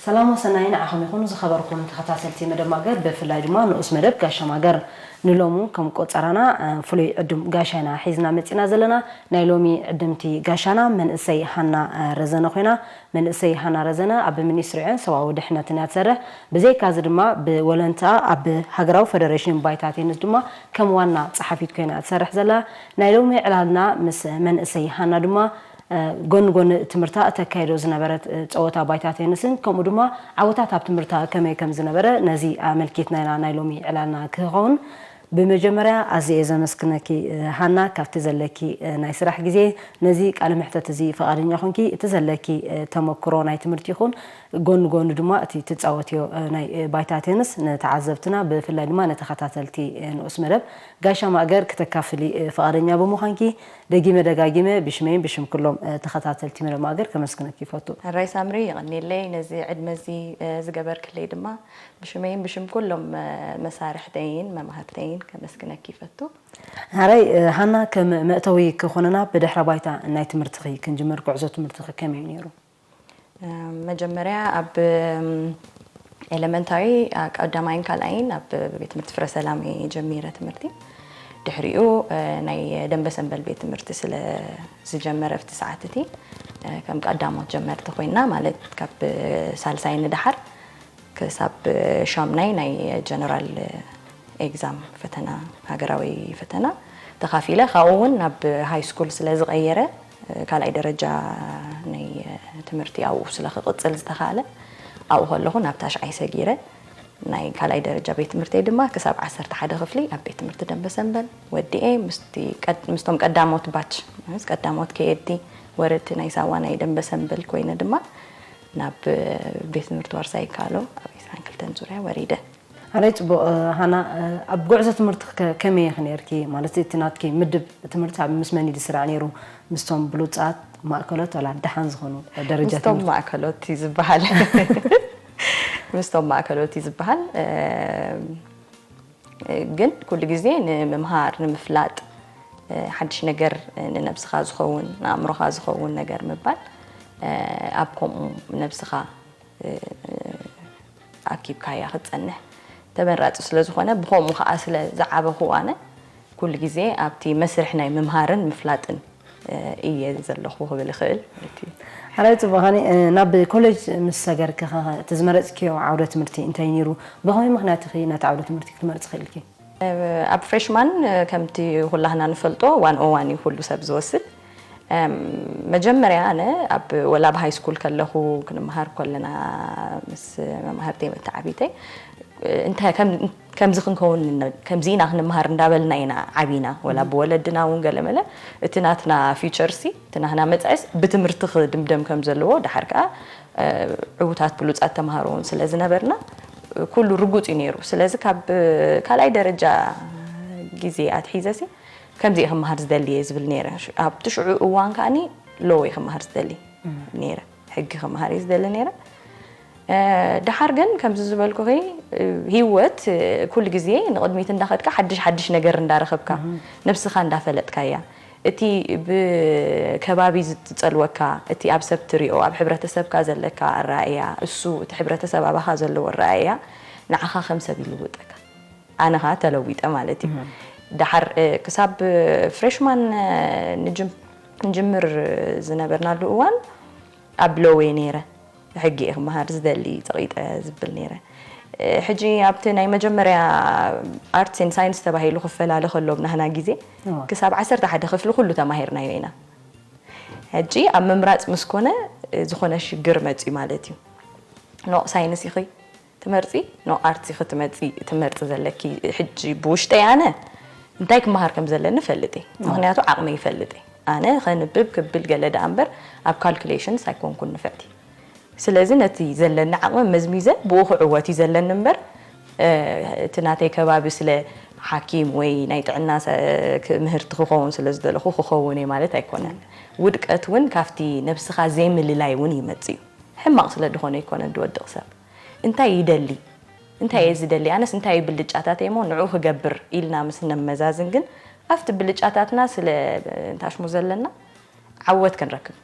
ሰላም ወሰናይ ንዓኹም ይኹን ዝኸበርኩም ተኸታተልቲ መደብ ማገር፣ ብፍላይ ድማ ንኡስ መደብ ጋሻ ማገር። ንሎሙ ከም ቆጸራና፣ እ፣ ፍሉይ ዕዱም ጋሻ ኢና ሒዝና መጺና ዘለና። ናይ ሎሚ ዕድምቲ ጋሻና መንእሰይ ሃና፣ እ፣ ረዘነ ኮይና። መንእሰይ ሃና ረዘነ ኣብ ሚኒስትሪ ዕዮን ሰብኣዊ ድሕነትን እያ ትሰርሕ። ብዘይካዚ ድማ ብወለንታ ኣብ ሃገራዊ ፈደሬሽን ባይታ ቴኒስ ድማ ከም ዋና ጸሓፊት ኮይና እያ ትሰርሕ ዘላ። ናይ ሎሚ ዕላልና ምስ መንእሰይ ሃና ድማ፣ እ፣ ጎኒ ጎኒ ትምህርታ እተካይዶ ዝነበረት፣ እ፣ ጸወታ ባይታ ቴኒስን ከምኡ ድማ ዓወታት ኣብ ትምህርታ ከመይ ከም ዝነበረ ነዚ ኣመልኪትና ኢና ናይ ሎሚ ዕላልና ክኸውን። ብመጀመርያ ኣዝየ እየ ዘመስግነኪ፣ እ፣ ሃና፣ ካብቲ ዘለኪ፣ እ፣ ናይ ስራሕ ግዜ ነዚ ቃለ መሕተት እዚ ፈቓደኛ ኮንኪ እቲ ዘለኪ፣ እ፣ ተመክሮ ናይ ትምህርቲ ይኹን ጎኒ ጎኒ ድማ እቲ ትጻወትዮ፣ እ፣ ናይ፣ እ፣ ባይታ ቴኒስ ንተዓዘብትና ብፍላይ ድማ ንተኸታተልቲ፣ እ፣ ንኡስ መደብ ጋሻ ማእገር ክተካፍሊ፣ እ፣ ፈቓደኛ ብምዃንኪ ደጊመ ደጋጊመ ብሽመይን ብሽም ኩሎም፣ እ፣ ተኸታተልቲ መደብ ማእገር ከመስግነኪ ይፈቱ። ሕራይ ሳምሪ፣ የቐንየለይ ነዚ ዕድመ እዚ፣ እ፣ ዝገበርክለይ ድማ ብሽመይን ብሽም ኩሎም፣ እ፣ መሳርሕተይን መማህርተይን ከመስግነኪ ይፈቱ። ሕራይ፣ እ፣ ሃና፣ ከም መእተዊ ክኾነና ብድሕረ ባይታ ናይ ትምህርትኺ ክንጅምር፣ ጉዕዞ ትምህርትኺ ከመይ እዩ ነይሩ? እ፣ መጀመርያ ኣብ፣ እም፣ ኤለመንታሪ፣ ኣ፣ ቀዳማይን ካልኣይን ኣብ ቤት ትምህርቲ ፍረ ሰላም እየ ጀሚረ ትምህርቲ። ድሕሪኡ፣ እ፣ ናይ ደንበ ሰንበል ቤት ትምህርቲ ስለ ዝጀመረ ኣብቲ ሰዓት እቲ፣ እ፣ ከም ቀዳሞት ጀመርቲ ኮይና፣ ማለት ካብ ሳልሳይ ንደሓር ክሳብ ሻምናይ ናይ ጀነራል ኤግዛም ፈተና፣ ሃገራዊ ፈተና ተኻፊለ። ካብኡ እውን ናብ ሃይ ስኩል ስለ ዝቐየረ፣ ካልኣይ ደረጃ ናይ ትምህርቲ ኣብኡ ስለ ክቕጽል ዝተኻእለ፣ ኣብኡ ከለኹ ናብ ታሽዓይ ሰጊረ። ናይ ካልኣይ ደረጃ ቤት ትምህርተይ ድማ ክሳብ ዓሰርተ ሓደ ክፍሊ ኣብ ቤት ትምህርቲ ደንበ ሰንበል ወዲኤ፣ ምስቲ ቀድ-፣ ምስቶም ቀዳሞት ባች፣ ምስ ቀዳሞት ከየድቲ ወረድቲ ናይ ሳዋ ናይ ደንበ ሰንበል ኮይነ ድማ ናብ ቤት ትምህርቲ ዋርሳይ ካሎ ኣብ ዕስራን ክልተን ዙርያ ወሪደ። ኣረይ ጽቡቕ፣ እ፣ ሃና፣ እ፣ ኣብ ጉዕዞ ትምህርትኺ ከ-፣ ከመይ ኢኺ ነይርኪ? ማለት እቲ ናትኪ ምድብ ትምህርቲ ኣብ ምስ መን እዩ ዝስራዕ ነይሩ? ምስቶም ብሉጻት፣ ማእከሎት፣ ዋላ ደሓን ዝኾኑ ደረጃ ምስቶም ትምህርቲ? ማእከሎት እዩ ዝበሃል። ምስቶም ማእከሎት እዩ ዝበሃል። እ፣ ግን ኩሉ ግዜ ንምምሃር፣ ንምፍላጥ፣ እ፣ ሓድሽ ነገር፣ እ፣ ንነብስኻ ዝኸውን፣ ንኣእምሮኻ ዝኸውን ነገር ምባል፣ እ፣ ኣብ ከምኡ ነብስኻ፣ እ፣ ኣኪብካያ ክትጸንሕ ተመራጺ ስለ ዝኾነ፣ ብኸምኡ ኸኣ ስለ ዝዓበኹ ኣነ ኩሉ ግዜ ኣብቲ መስርሕ ናይ ምምሃርን ምፍላጥን እየ ዘለኹ ክብል እኽእል ማለት እዩ። ሓራይ ጽቡቕ ሃኒ፣ ናብ ኮሌጅ ምስ ሰገርኪ ኸ እቲ ዝመረጽክዮ ዓውደ ትምህርቲ እንታይ ነይሩ? ብኸመይ ምኽንያት ኢኺ ነቲ ዓውደ ትምህርቲ ክትመርጺ ክኢልኪ? ኣብ ፍሬሽማን ከምቲ ኩላህና ንፈልጦ ዋን ኦ ዋን እዩ ኩሉ ሰብ ዝወስድ። እም፣ መጀመርያ ኣነ ኣብ ወላ ኣብ ሃይ ስኩል ከለኹ ክንመሃር ከለና ምስ መማህርተይ መተዓቢተይ እንታይ ከም ከምዚ ክንከውን ን-፣ ከምዚ ኢና ክንመሃር እንዳበልና ኢና ዓቢና። ወላ ብወለድና እውን ገለመለ እቲ ናትና ፊውቸርሲ፣ እቲ ናትና መጻኢስ ብትምህርቲ ክድምደም ከም ዘለዎ፣ ደሓር ከኣ፣ እ፣ ዕዉታት ብሉጻት ተምሃሮ እውን ስለ ዝነበርና፣ ኩሉ ርጉጽ እዩ ነይሩ። ስለዚ ካብ ካልኣይ ደረጃ ግዜ ኣትሒዘሲ ከምዚ እየ ክመሃር ዝደሊ እየ ዝብል ነይረ። ኣብቲ ሽዑ እዋን ከኣኒ ሎው እየ ክመሃር ዝደሊ ነይረ። ሕጊ ክመሃር እየ ዝደሊ ነይረ። እ፣ ደሓር ግን ከምዚ ዝበልኩኺ፣ እ፣ ህይወት፣ እ፣ ኩሉ ግዜ ንቕድሚት እንዳኸድካ ሓድሽ ሓድሽ ነገር እንዳረኸብካ፣ ነብስኻ እንዳፈለጥካያ፣ እቲ ብከባቢ ዝጸልወካ፣ እቲ ኣብ ሰብ ትሪኦ፣ ኣብ ሕብረተሰብካ ዘለካ ኣረኣእያ፣ እሱ እቲ ሕብረተሰብ ኣባኻ ዘለዎ ኣረኣእያ ንዓኻ ከም ሰብ ይልውጠካ። ኣነ ኸኣ ተለዊጠ ማለት እዩ። ደሓር፣ እ፣ ክሳብ ፍሬሽማን፣ እ፣ ንጅም-፣ ንጅምር ዝነበርናሉ እዋን ኣብ ሎው እየ ነይረ። ሕጊ እየ ክመሃር ዝደሊ፣ ጸቒጠ ዝብል ነይረ። እ፣ ሕጂ ኣብቲ ናይ መጀመርያ ኣርትስ ኤንድ ሳይንስ ተባሂሉ ክፈላለ ከሎ ኣብ ናህና ግዜ፣ እዋ። ክሳብ ዓሰርተ ሓደ ክፍሊ ኩሉ ተማሂርናዮ ኢና። ሕጂ ኣብ ምምራጽ ምስ ኮነ፣ እ፣ ዝኾነ ሽግር መጽዩ ማለት እዩ። ኖ ሳይንስ ኢኺ ትመርጺ፣ ኖ ኣርትስ ኢኺ ትመጺ፣ ትመርጺ ዘለኪ። ሕጂ ብውሽጠይ ኣነ እንታይ ክመሃር ከም ዘለኒ እፈልጥ እየ። ምኽንያቱ ዓቕመይ ይፈልጥ እየ። ኣነ ከንብብ ክብል ገለ ደኣ እምበር ኣብ ካልኩሌሽንስ ኣይኮንኩን ንፍዕቲ። ስለዚ ነቲ ዘለኒ ዓቕሚ መዝሚዘ ብኡ ክዕወት እዩ ዘለኒ እምበር፣ እ፣ እቲ ናተይ ከባቢ ስለ ሓኪም ወይ ናይ ጥዕና ሰ-፣ ክ-፣ ምህርቲ ክኸውን ስለ ዝደለኹ ክኸውን እየ ማለት ኣይኮነን። ውድቀት እውን ካብቲ ነብስኻ ዘይምልላይ እውን ይመጽእ እዩ። ሕማቕ ስለ ዝኾነ ኣይኮነን ዝወድቕ ሰብ። እንታይ ይደሊ? እንታይ እየ ዝደሊ? ኣነስ እንታይ እዩ ብልጫታተይ እሞ ንዕኡ ክገብር ኢልና ምስ ነመዛዝን ግን ኣብቲ ብልጫታትና ስለ እንታሽሙ ዘለና ዓወት ክንረክብ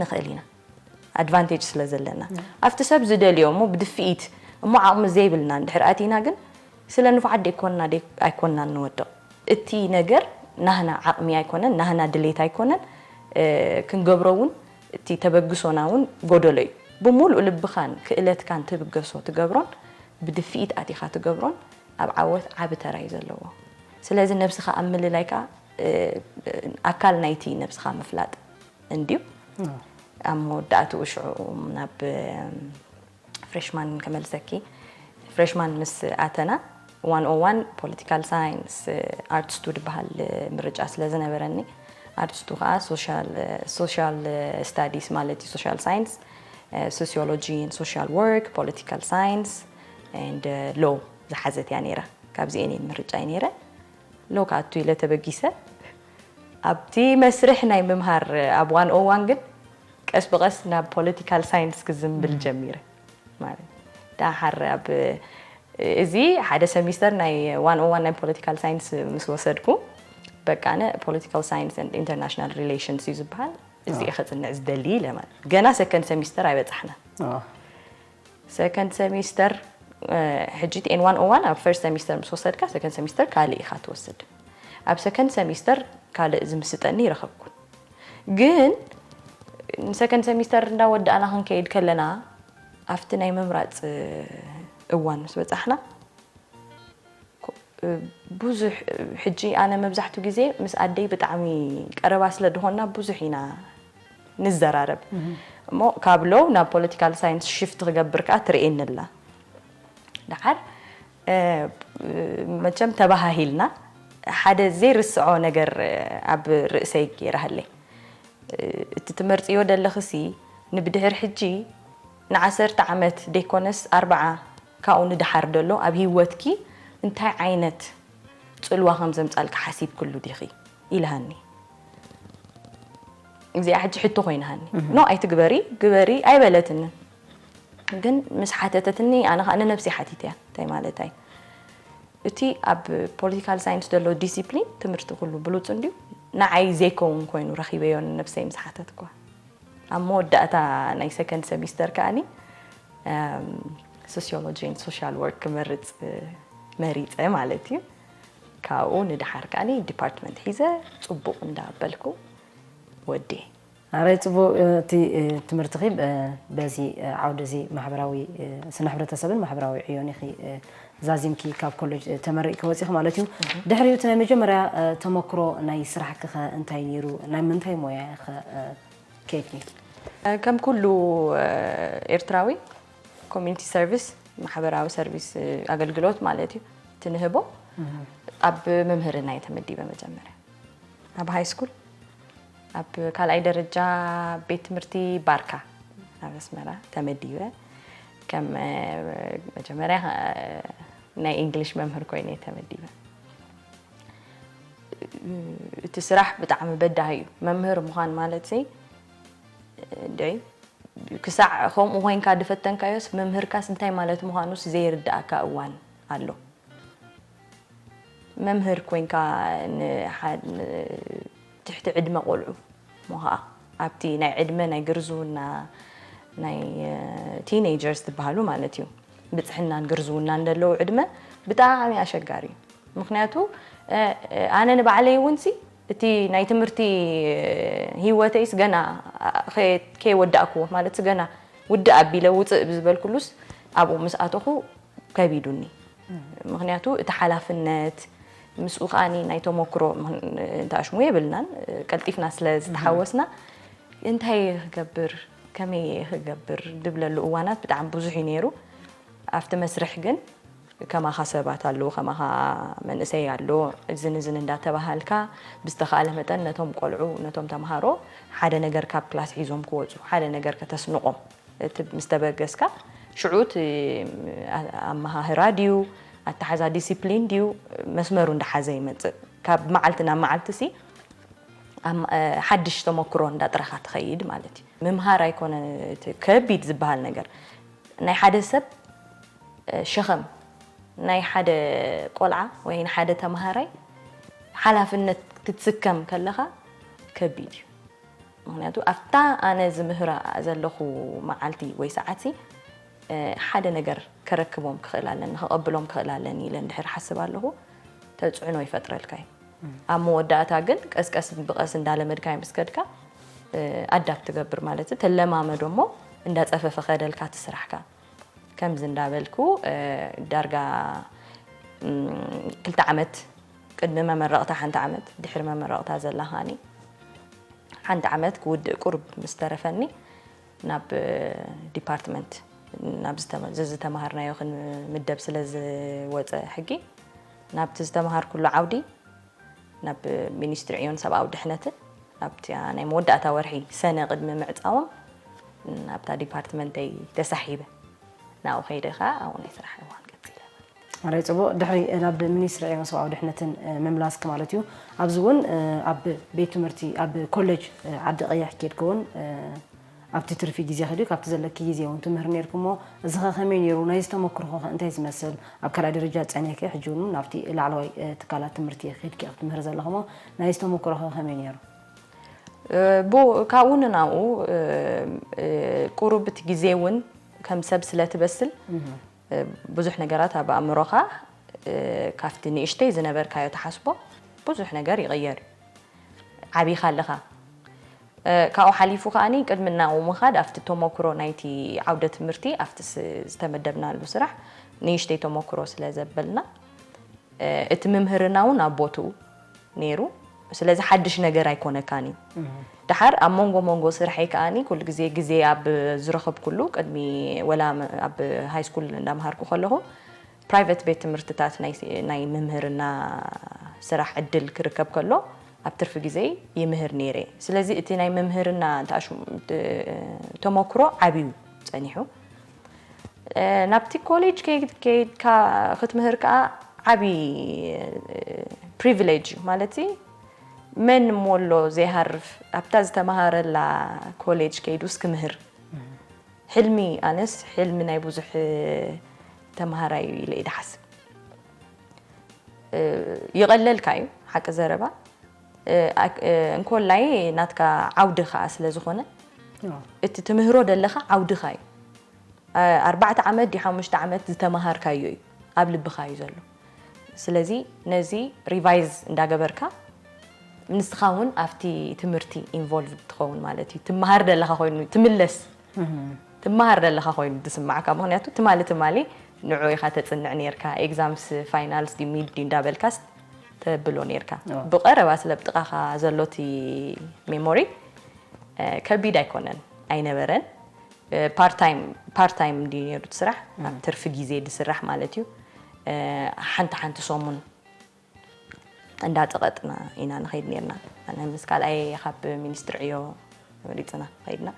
ንኽእል ኢና። ኣድቫንቴጅ ስለ ዘለና ኣብቲ ሰብ ዝደልዮ እሞ ብድፍኢት እሞ ዓቕሚ ዘይብልና እንድሕር ኣቲና ግን ስለ ንፉዓት ደይኮንና ደይ- ኣይኮንናን ንወድቕ። እቲ ነገር ናህና ዓቕሚ ኣይኮነን፣ ናህና ድሌት ኣይኮነን፣ እ፣ ክንገብሮ እውን እቲ ተበግሶና እውን ጎደሎ እዩ። ብምሉእ ልብኻን ክእለትካን ትብገሶ ትገብሮን ብድፍኢት ኣቲኻ ትገብሮን ኣብ ዓወት ዓቢ ተራ እዩ ዘለዎ። ስለዚ ነብስኻ ኣብ ምልላይ ከዓ እ፣ ኣካል ናይቲ ነብስኻ ምፍላጥ እንድዩ። ኣብ መወዳእትኡ ሽዑ ናብ ፍሬሽማን ከመልሰኪ። ፍሬሽማን ምስ ኣተና ዋን ኦ ዋን ፖለቲካል ሳይንስ ኣርትስ ቱ ዝበሃል ምርጫ ስለ ዝነበረኒ ኣርትስ ቱ ከዓ ሶሻል ስታዲስ ማለት እዩ ሶሻል ሳይንስ ሶሲዮሎጂ ሶሻል ወርክ ፖለቲካል ሳይንስ ኤንድ ሎ ዝሓዘት እያ ነይራ። ካብዚኤን እየን ምርጫይ ነይረ። ሎ ክኣቱ ኢለ ተበጊሰ ኣብቲ መስርሕ ናይ ምምሃር ኣብ ዋን ኦ ዋን ግን ቀስ ብቐስ ናብ ፖለቲካል ሳይንስ ክዝንብል ጀሚረ ማለት ደሓር ኣብ እዚ ሓደ ሰሚስተር ናይ ዋን ኦ ዋን ናይ ፖለቲካል ሳይንስ ምስ ወሰድኩ በቃ ኣነ ፖለቲካል ሳይንስ ኢንተርናሽናል ሪሌሽንስ እዩ ዝበሃል እዚ እየ ከፅንዕ ዝደሊ ኢለ ማለት ገና ሰከንድ ሰሚስተር ኣይበፃሕና ሰከንድ ሰሚስተር ሕጂ እቲ ኤን ዋን ኦ ዋን ኣብ ፈርስት ሰሚስተር ምስ ወሰድካ ሰከንድ ሰሚስተር ካልእ ኢኻ ትወስድ ኣብ ሰከንድ ሰሚስተር ካልእ ዝምስጠኒ ይረኸብኩን ግን ንሰከንድ ሰሚስተር እንዳወዳእና ክንከይድ ከለና ኣብቲ ናይ ምምራፅ እዋን ምስ በፃሕና ብዙሕ ሕጂ ኣነ መብዛሕቱ ግዜ ምስ ኣደይ ብጣዕሚ ቀረባ ስለ ድኾና ብዙሕ ኢና ንዘራረብ እሞ ካብ ሎው ናብ ፖለቲካል ሳይንስ ሽፍት ክገብር ከዓ ትርእየኒ ኣላ ደሓር መቸም ተባሃሂልና ሓደ ዘይርስዖ ነገር ኣብ ርእሰይ ገይራሃለይ እቲ ትመርፅዮ ደለኽሲ ንብድሕር ሕጂ ንዓሰርተ ዓመት ደይኮነስ ኣርብዓ ካብኡ ንደሓር ደሎ ኣብ ህይወትኪ እንታይ ዓይነት ፅልዋ ከም ዘምፃልካ ሓሲብክሉ ዲኺ ኢልሃኒ እዚኣ ሕጂ ሕቶ ኮይንሃኒ ኖ ኣይትግበሪ ግበሪ ኣይበለትንን ግን ምስ ሓተተትኒ ኣነ ከዓ ንነብሲ ሓቲተያ እንታይ ማለታይ እቲ ኣብ ፖለቲካል ሳይንስ ዘሎ ዲሲፕሊን ትምህርቲ ኩሉ ብሉፅ እንድዩ ንዓይ ዘይከውን ኮይኑ ረኪበዮ ንነብሰይ ምስ ሓተትኳ ኣብ መወዳእታ ናይ ሰከንድ ሰሚስተር ከዓኒ ሶሲዮሎጂን ሶሻል ወርክ ክመርፅ መሪፀ ማለት እዩ ካብኡ ንድሓር ከዓኒ ዲፓርትመንት ሒዘ ፅቡቕ እንዳበልኩ ወዲ ኣራይ ፅቡቅ እቲ ትምህርትኺ በዚ ዓውዲ እዚ ማሕበራዊ ስነ ሕብረተሰብን ማሕበራዊ ዕዮን ኢኺ ዛዚምኪ ካብ ኮሌጅ ተመሪቕኪ ወፂኺ ማለት እዩ ድሕሪኡ እቲ ናይ መጀመርያ ተመክሮ ናይ ስራሕኪ ኸ እንታይ ነይሩ ናይ ምንታይ ሞያ ኢኸ ከይድኪ ከም ኩሉ ኤርትራዊ ኮሚኒቲ ሰርቪስ ማሕበራዊ ሰርቪስ ኣገልግሎት ማለት እዩ ትንህቦ ኣብ መምህርና እየ ተመዲበ መጀመርያ ኣብ ሃይ ስኩል ኣብ ካልኣይ ደረጃ ቤት ትምህርቲ ባርካ ኣብ ኣስመራ ተመዲበ ከም መጀመርያ ናይ እንግሊሽ መምህር ኮይነ ተመዲበ እቲ ስራሕ ብጣዕሚ በዳሂ እዩ መምህር ምዃን ማለት ሲ እንደ ክሳዕ ከምኡ ኮይንካ ድፈተንካዮስ መምህርካስ እንታይ ማለት ምዃኑስ ዘይርድኣካ እዋን ኣሎ መምህር ኮይንካ ትሕቲ ዕድመ ቆልዑ ሞ ከዓ ኣብቲ ናይ ዕድመ ናይ ግርዝውና ናይ ቲኔጀርስ ትበሃሉ ማለት እዩ ብፅሕናን ግርዝውናን ዘለዉ ዕድመ ብጣዕሚ ኣሸጋሪ እዩ ምክንያቱ ኣነ ንባዕለይ እውን ሲ እቲ ናይ ትምህርቲ ህይወተይስ ገና ከይወዳእክዎ ማለት ገና ውድእ ኣቢለ ውፅእ ብዝበልኩሉስ ኣብኡ ምስ ኣተኹ ከቢዱኒ ምክንያቱ እቲ ሓላፍነት ምስኡ ከዓ ናይ ተመክሮ እንተኣሽሙ የብልናን ቀልጢፍና ስለ ዝተሓወስና እንታይ ክገብር ከመይ ክገብር ድብለሉ እዋናት ብጣዕሚ ብዙሕ እዩ ነይሩ ኣብቲ መስርሕ ግን ከማኻ ሰባት ኣለዉ ከማኻ መንእሰይ ኣሎ እዝን እዝን እንዳተባሃልካ ብዝተኻእለ መጠን ነቶም ቆልዑ ነቶም ተምሃሮ ሓደ ነገር ካብ ክላስ ሒዞም ክወፁ ሓደ ነገር ከተስንቆም እቲ ምስ ተበገስካ ሽዑ እቲ ኣመሃህራ ድዩ ኣተሓዛ ዲሲፕሊን ድዩ መስመሩ እንዳሓዘ ይመፅእ ካብ መዓልቲ ናብ መዓልቲ ሲ ሓድሽ ተመክሮ እንዳጥረኻ ትኸይድ ማለት እዩ ምምሃር ኣይኮነ ከቢድ ዝበሃል ነገር ናይ ሓደ ሰብ ሸኸም ናይ ሓደ ቆልዓ ወይ ሓደ ተምሃራይ ሓላፍነት ክትስከም ከለኻ ከቢድ እዩ ምኽንያቱ ኣብታ ኣነ ዝምህራ ዘለኹ መዓልቲ ወይ ሰዓትሲ ሓደ ነገር ከረክቦም ክኽእል ኣለኒ፣ ከቐብሎም ክኽእል ኣለኒ ኢለ እንድሕር ሓስብ ኣለኹ፣ ተፅዕኖ ይፈጥረልካ እዩ። ኣብ መወዳእታ ግን ቀስቀስ ብቐስ እንዳለመድካዮ ምስ ከድካ ኣዳፕት ትገብር ማለት እዩ። ተለማመዶ እሞ እንዳፀፈፈ ከደልካ እቲ ስራሕካ። ከምዚ እንዳበልኩ ዳርጋ ክልተ ዓመት፣ ቅድሚ መመረቕታ ሓንቲ ዓመት፣ ድሕሪ መመረቕታ ዘላ ከዓኒ ሓንቲ ዓመት ክውድእ ቁሩብ ምስ ተረፈኒ ናብ ዲፓርትመንት፣ ናብ ዝተመ- ዝዝተማሃርናዮ ክንምደብ ስለ ዝወፀ ሕጊ፣ ናብቲ ዝተምሃርኩሉ ዓውዲ ናብ ሚኒስትሪ ዕዮን ሰብኣዊ ድሕነትን ናብቲ ናይ መወዳእታ ወርሒ ሰነ ቅድሚ ምዕፃዎም ናብታ ዲፓርትመንተይ ተሳሒበ ናብኡ ከይደ ከዓ ኣብኡ ናይ ስራሕ እዋን ቀፂለ። ኣራይ ፅቡቅ። ድሕሪ ናብ ሚኒስትሪ ዕዮን ሰብኣዊ ድሕነትን ምምላስክ ማለት እዩ። ኣብዚ እውን ኣብ ቤት ትምህርቲ ኣብ ኮሌጅ ዓዲ ቀይሕ ኬድክ እውን ኣብቲ ትርፊ ግዜ ከድዩ ካብቲ ዘለኪ ግዜ እውን ትምህር ነርክ እሞ፣ እዚ ኸ ከመይ ነይሩ? ናይዚ ተመክሮኸ እንታይ ዝመስል? ኣብ ካልኣይ ደረጃ ጸኒሕኪ፣ ሕጂ እውን ናብቲ ላዕለዋይ ትካላት ትምህርቲ ኸድኪ ክትምህር ዘለኹ እሞ፣ ናይዚ ተመክሮኸ ከመይ ነይሩ? ብኡ ካብኡ ንናብኡ ቁሩብ እቲ ግዜ እውን ከም ሰብ ስለ ትበስል፣ ብዙሕ ነገራት ኣብ ኣእምሮኻ ካብቲ ንእሽተይ ዝነበርካዮ ተሓስቦ ብዙሕ ነገር ይቕየር እዩ። ዓቢኻ ኣለኻ። ካብኡ ሓሊፉ ከዓኒ ቅድሚ ናብኡ ምኻድ ኣብቲ ተመክሮ ናይቲ ዓውደ ትምህርቲ ኣብቲ ዝተመደብናሉ ስራሕ ንእሽተይ ተመክሮ ስለ ዘበልና እቲ ምምህርና እውን ኣብ ቦትኡ ነይሩ። ስለዚ ሓድሽ ነገር ኣይኮነካን እዩ። ደሓር ኣብ መንጎ መንጎ ስርሐይ ከዓኒ ኩሉ ግዜ ግዜ ኣብ ዝረኸብኩሉ ቅድሚ ወላ ኣብ ሃይስኩል እንዳምሃርኩ ከለኹ ፕራይቨት ቤት ትምህርትታት ናይ ምምህርና ስራሕ ዕድል ክርከብ ከሎ ኣብ ትርፊ ግዜ ይምህር ነይረ። ስለዚ እቲ ናይ ምምህርና ተመክሮ ዓብዩ ፀኒሑ። ናብቲ ኮሌጅ ከይድካ ክትምህር ከዓ ዓብዪ ፕሪቪሌጅ እዩ። ማለት መን ሞሎ ዘይሃርፍ ኣብታ ዝተምሃረላ ኮሌጅ ከይዱስ ክምህር ሕልሚ ኣነስ ሕልሚ ናይ ብዙሕ ተምሃራይ ኢለ እየ ድሓስብ። ይቐለልካ እዩ ሓቂ ዘረባ እንኮላይ ናትካ ዓውዲ ከዓ ስለ ዝኾነ እቲ ትምህሮ ደለኻ ዓውድኻ እዩ። ኣርባዕተ ዓመት ድዩ ሓሙሽተ ዓመት ዝተምሃርካዮ እዩ ኣብ ልብኻ እዩ ዘሎ። ስለዚ ነዚ ሪቫይዝ እንዳገበርካ ንስኻ እውን ኣብቲ ትምህርቲ ኢንቮልቭ ትኸውን ማለት እዩ። ትምሃር ደለኻ ኮይኑ ትምለስ ትምሃር ደለኻ ኮይኑ ዝስማዓካ ምኽንያቱ ትማሊ ትማሊ ንዑ ኢኻ ተፅንዕ ነርካ ኤግዛምስ ፋይናልስ ድዩ ሚድ ድዩ እንዳበልካስ ተብሎ ነርካ። ብቐረባ ስለ ብጥቓኻ ዘሎ እቲ ሜሞሪ ከቢድ ኣይኮነን ኣይነበረን። ፓርታይም ፓርታይም ድዩ ነይሩ እቲ ስራሕ ኣብ ትርፊ ግዜ ዝስራሕ ማለት እዩ። ሓንቲ ሓንቲ ሰሙን እንዳፀቐጥና ኢና ንኸይድ ነርና። ኣነ ምስ ካልኣይ ካብ ሚኒስትሪ ዕዮ መሪፅና ከይድና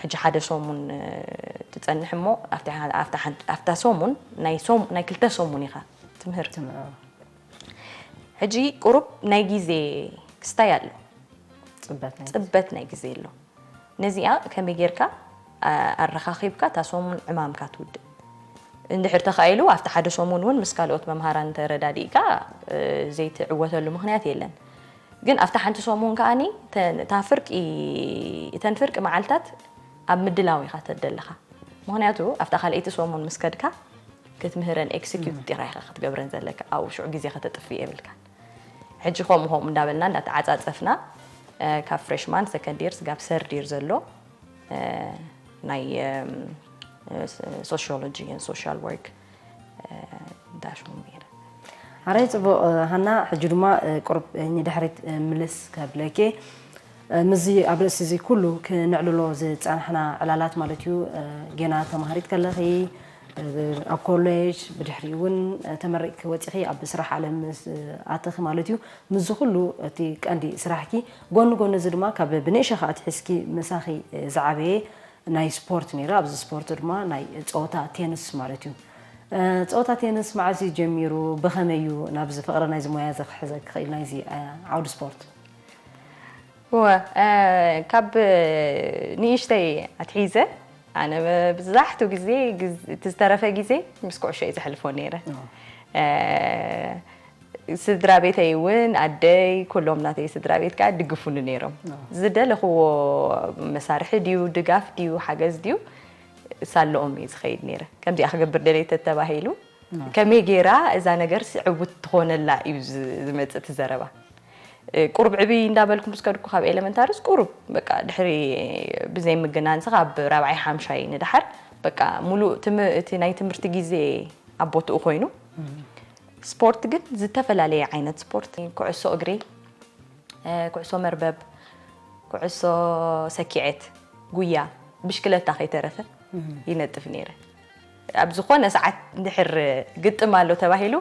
ሕጂ ሓደ ሰሙን ትፀንሕ እሞ ኣብታ ሰሙን ናይ ክልተ ሰሙን ኢኻ ትምህር። ሕጂ ቁሩብ ናይ ግዜ ክስታይ ኣሎ። ፅበት ናይ ግዜ ኣሎ። ነዚኣ ከመይ ጌርካ ኣረኻኺብካ እታ ሰሙን ዕማምካ ትውድእ? እንድሕር ተኻኢሉ ኣብቲ ሓደ ሰሙን እውን ምስ ካልኦት መምሃራን ተረዳዲእካ ዘይትዕወተሉ ምኽንያት የለን። ግን ኣብታ ሓንቲ ሰሙን ከዓኒ እታ ፍርቂ እተን ፍርቂ መዓልታት ኣብ ምድላው ኢኻ ተደለኻ። ምኽንያቱ ኣብታ ካልኣይቲ ሰሙን ምስ ከድካ ክትምህረን ኤክስኪዩት ዲኻ ኢኻ ክትገብረን ዘለካ ኣብኡ ሽዑ ግዜ ከተጥፍእ የብልካን። ሕጂ ከምኡ ከምኡ እንዳበልና እንዳተዓፃፀፍና ካብ ፍሬሽማን ሰከንድ ይር ስጋብ ሰርድ ይር ዘሎ ናይ ሶሽዮሎጂ ን ሶሻል ወርክ ዳሽሙን ነይረ። ኣራይ ፅቡቕ ሃና፣ ሕጂ ድማ ቁሩብ ንድሕሪት ምልስ ከብለኪ። ምስዚ ኣብ ርእሲ እዚ ኩሉ ክነዕልሎ ዝጸናሕና ዕላላት ማለት እዩ። ጌና ተማሃሪት ከለኺ፣ ኣብ ኮሌጅ፣ ብድሕሪኡ እውን ተመሪቕኪ ወጺኺ ኣብ ስራሕ ዓለም ምስ ኣተኺ ማለት እዩ። ምስዚ ኩሉ እቲ ቀንዲ ስራሕኪ ጎኒ ጎኒ እዚ ድማ ካብ ብንእሽኻ ኣትሒዝኪ ምሳኺ ዝዓበየ ናይ ስፖርት ነይሩ። ኣብዚ ስፖርት ድማ ናይ ጸወታ ቴንስ ማለት እዩ። ጸወታ ቴንስ መዓዝ እዩ ጀሚሩ? ብኸመይ እዩ ናብዚ ፍቕሪ ናይዚ ሞያ እዚ ክሕዘኪ ክእል ናይዚ ዓውዲ ስፖርት? እወ ካብ ንእሽተይ ኣትሒዘ ኣነ ብዛሕቱ ግዜ እቲ ዝተረፈ ግዜ ምስ ኩዕሾ እየ ዘሕልፎ ነይረ። ስድራ ቤተይ እውን ኣደይ ኩሎም ናተይ ስድራ ቤት ከዓ ድግፉኒ ነይሮም። ዝደለኽዎ መሳርሒ ድዩ ድጋፍ ድዩ ሓገዝ ድዩ ሳለኦም እዩ ዝኸይድ ነይረ። ከምዚኣ ክገብር ደልየ ተተባሂሉ ከመይ ገይራ እዛ ነገር ዕውት ትኾነላ እዩ ዝመፅእ እቲ ዘረባ። ቁሩብ ዕብይ እንዳበልኩ ምስ ከድኩ ካብ ኤለመንታሪስ ቁሩብ በቃ ድሕሪ ብዘይ ምግናንስ ካብ ራብዓይ ሓምሻይ ንድሓር በቃ ሙሉእ እቲ ናይ ትምህርቲ ግዜ ኣብ ቦትኡ ኮይኑ ስፖርት ግን ዝተፈላለየ ዓይነት ስፖርት ኩዕሶ እግሪ፣ ኩዕሶ መርበብ፣ ኩዕሶ ሰኪዔት፣ ጉያ፣ ብሽክለታ ከይተረፈ ይነጥፍ ነይረ። ኣብ ዝኾነ ሰዓት እንድሕር ግጥም ኣሎ ተባሂሉ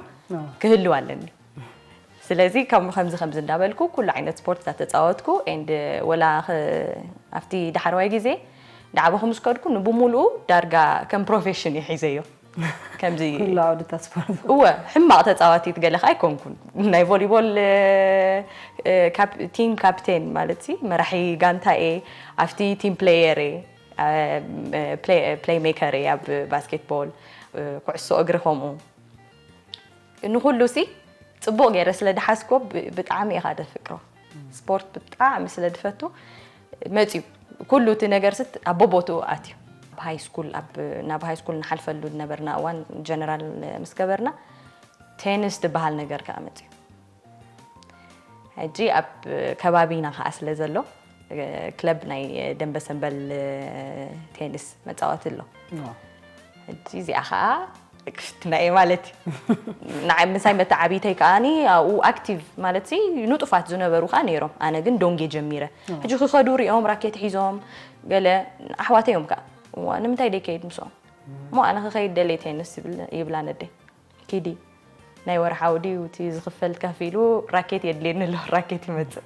ክህልው ኣለኒ። ስለዚ ከም ከምዚ ከምዚ እንዳበልኩ ኩሉ ዓይነት ስፖርት እንዳተፃወትኩ and ወላ ኣብቲ ዳሕረዋይ ግዜ ዳዕበኹ ምስ ከድኩ ንብሙሉኡ ዳርጋ ከም ፕሮፌሽን እየ ሒዘዮ። ከምዚ ኩሉ ዓውድታት ስፖርት እወ ሕማቕ ተፃዋቲት ገለ ከ ኣይኮንኩን። ናይ ቮሊቦል ቲም ካፕቴን ማለት ሲ መራሒ ጋንታ እየ። ኣብቲ ቲም ፕሌየር እየ። ፕሌይ ሜከር እየ ኣብ ባስኬትቦል፣ ኩዕሶ እግሪ ከምኡ። ንኩሉ ሲ ፅቡቕ ገይረ ስለ ድሓዝኮ ብጣዕሚ ኢኻ ደፍቅሮ። ስፖርት ብጣዕሚ ስለ ድፈቱ መፅዩ ኩሉ እቲ ነገር ስት ኣብ ቦቦትኡ ኣትዩ። ኣብ ሃይ ስኩል ናብ ሃይ ስኩል ንሓልፈሉ ዝነበርና እዋን ጀነራል ምስ ገበርና ቴንስ ዝበሃል ነገር ከዓ መፅዩ። ሕጂ ኣብ ከባቢና ከዓ ስለ ዘሎ ክለብ ናይ ደንበ ሰንበል ቴንስ መፃወቲ ኣሎ። ሕጂ እዚኣ ከዓ ክፍትና እየ ማለት እዩ። ንዓይ ምሳይ መተዓቢተይ ከዓኒ ኣብኡ ኣክቲቭ ማለት ሲ ንጡፋት ዝነበሩ ከዓ ነይሮም። ኣነ ግን ዶንጌ ጀሚረ። ሕጂ ክኸዱ ሪኦም ራኬት ሒዞም ገለ ኣሕዋተይ እዮም ከዓ እዋ ንምንታይ ደይ ከይድ ምስኦም እሞ ኣነ ክኸይድ ደልየ ቴንስ ይብል- ይብላ ነደይ። ኪዲ ናይ ወርሓዊ ድዩ እቲ ዝኽፈል ከፊሉ ራኬት የድልየኒ ኣሎ ራኬት ይመፅእ።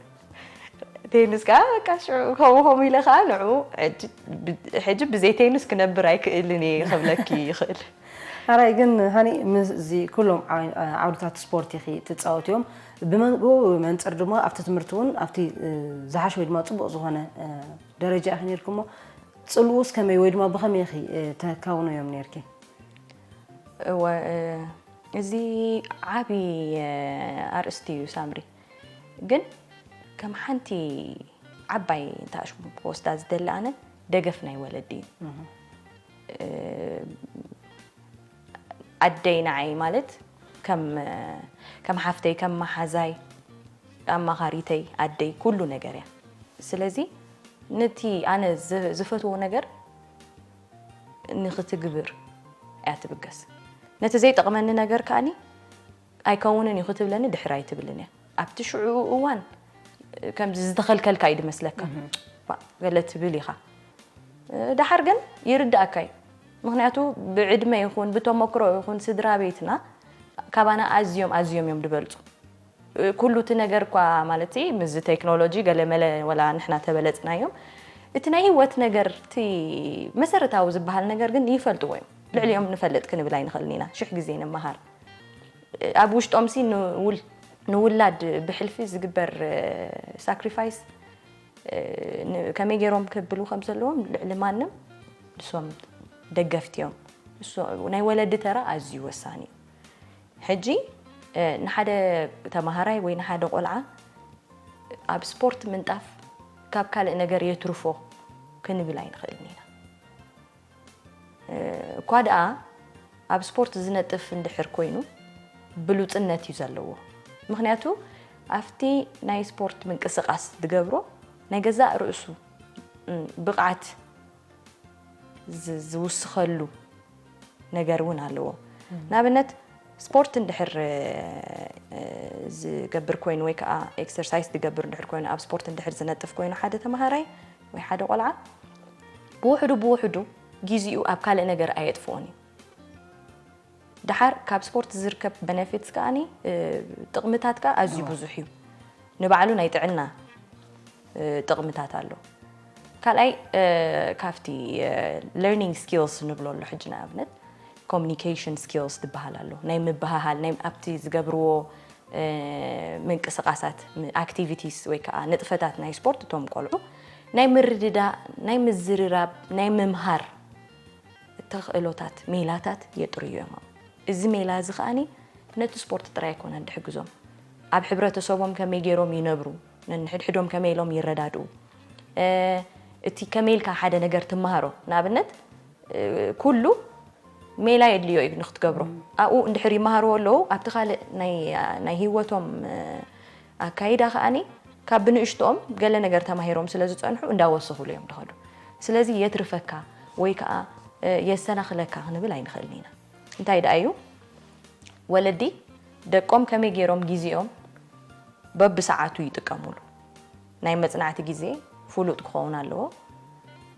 ቴንስ ከዓ በቃ ሽዑ ከምኡ ከምኡ ኢለ ከዓ ንዑ ሕጂ ብዘይ ቴንስ ክነብር ኣይክእልን እየ ክብለኪ ይኽእል። ኣራይ ግን ሃኒ ምስዚ ኩሎም ዓውድታት ስፖርት ኢኺ ትፃወት እዮም ብመንጎ መንፅር ድማ ኣብቲ ትምህርቲ እውን ኣብቲ ዝሓሽ ወይ ድማ ፅቡቅ ዝኾነ ደረጃ ኢኺ ነርኩሞ ፅልኡስ ከመይ ወይ ድማ ብኸመይ ኢኺ ተካውኖ እዮም ነርኪ? እወ እዚ ዓቢ ኣርእስቲ እዩ ሳምሪ። ግን ከም ሓንቲ ዓባይ እንተኣሽሙ ክወስዳ ዝደሊ ኣነ ደገፍ ናይ ወለዲ እዩ። ኣደይ ንዓይ ማለት ከም ከም ሓፍተይ ከም መሓዛይ ኣማኻሪተይ ኣደይ ኩሉ ነገር እያ። ስለዚ ነቲ ኣነ ዝፈትዎ ነገር ንኽትግብር እያ ትብገስ። ነቲ ዘይጠቕመኒ ነገር ከኣኒ ኣይከውንን እዩ ክትብለኒ ድሕር ኣይትብልን እያ። ኣብቲ ሽዑ እዋን ከምዚ ዝተኸልከልካ እዩ ድመስለካ። ገለ ትብል ኢኻ። ደሓር ግን ይርዳእካ እዩ። ምኽንያቱ ብዕድመ ይኹን ብተመክሮ ይኹን ስድራ ቤትና ካባና ኣዝዮም ኣዝዮም እዮም ድበልፁ። ኩሉ እቲ ነገር እኳ ማለት ምስዚ ቴክኖሎጂ ገለመለ ወላ ንሕና ተበለፅናዮም እቲ ናይ ህይወት ነገር እቲ መሰረታዊ ዝበሃል ነገር ግን ይፈልጥዎ እዮም። ልዕሊኦም ንፈልጥ ክንብል ኣይንኽእልን ኢና። ሽሕ ግዜ ንመሃር። ኣብ ውሽጦም ሲ ንውላድ ብሕልፊ ዝግበር ሳክሪፋይስ ከመይ ገይሮም ክብሉ ከም ዘለዎም ልዕሊ ማንም ንሶም ደገፍቲ እዮም። ናይ ወለዲ ተራ ኣዝዩ ወሳኒ እዩ። ሕጂ ንሓደ ተማሃራይ ወይ ንሓደ ቆልዓ ኣብ ስፖርት ምንጣፍ ካብ ካልእ ነገር የትርፎ ክንብል ኣይንኽእልን ኢና። እኳ ደኣ ኣብ ስፖርት ዝነጥፍ እንድሕር ኮይኑ ብሉፅነት እዩ ዘለዎ። ምኽንያቱ ኣብቲ ናይ ስፖርት ምንቅስቃስ ዝገብሮ ናይ ገዛእ ርእሱ ብቕዓት ዝውስኸሉ ነገር እውን ኣለዎ። ንኣብነት ስፖርት እንድሕር ዝገብር ኮይኑ ወይ ከዓ ኤክሰርሳይስ ዝገብር እንድሕር ኮይኑ ኣብ ስፖርት እንድሕር ዝነጥፍ ኮይኑ ሓደ ተምሃራይ ወይ ሓደ ቆልዓ ብውሕዱ ብውሕዱ ጊዜኡ ኣብ ካልእ ነገር ኣየጥፍኦን እዩ። ደሓር ካብ ስፖርት ዝርከብ በነፊትስ ከዓኒ ጥቕምታት ከዓ ኣዝዩ ብዙሕ እዩ። ንባዕሉ ናይ ጥዕና ጥቕምታት ኣሎ። ካልኣይ ካብቲ learning skills ንብሎ ኣሎ ሕጂ ንኣብነት communication skills ዝበሃል ኣሎ ናይ ምብሃሃል ናይ ኣብቲ ዝገብርዎ ምንቅስቃሳት ኣክቲቪቲስ ወይ ከዓ ንጥፈታት ናይ ስፖርት እቶም ቆልዑ ናይ ምርድዳእ ናይ ምዝርራብ ናይ ምምሃር ተኽእሎታት ሜላታት የጥርዩ እዮም። እዚ ሜላ እዚ ከዓኒ ነቲ ስፖርት ጥራይ ኣይኮነን ድሕግዞም ኣብ ሕብረተሰቦም ከመይ ገይሮም ይነብሩ፣ ነንሕድሕዶም ከመይ ኢሎም ይረዳድኡ፣ እ፣ እቲ ከመይ ኢልካ ሓደ ነገር ትመሃሮ። ንኣብነት፣ እ፣ ኩሉ ሜላ የድልዮ እዩ ንክትገብሮ። ኣብኡ እንድሕር ይመሃርዎ ኣለዉ፣ ኣብቲ ካልእ ናይ፣ ናይ ህይወቶም፣ እ፣ ኣካይዳ ከኣኒ ካብ ብንእሽቶኦም ገለ ነገር ተማሂሮም ስለ ዝጸንሑ እንዳወሰኹሉ እዮም ዝኸዱ። ስለዚ የትርፈካ ወይ ከኣ፣ እ፣ የሰናኽለካ ክንብል ኣይንኽእልን ኢና። እንታይ ደኣ እዩ? ወለዲ ደቆም ከመይ ገይሮም ግዜኦም በብሰዓቱ ይጥቀሙሉ። ናይ መጽናዕቲ ግዜ ፍሉጥ ክኸውን ኣለዎ።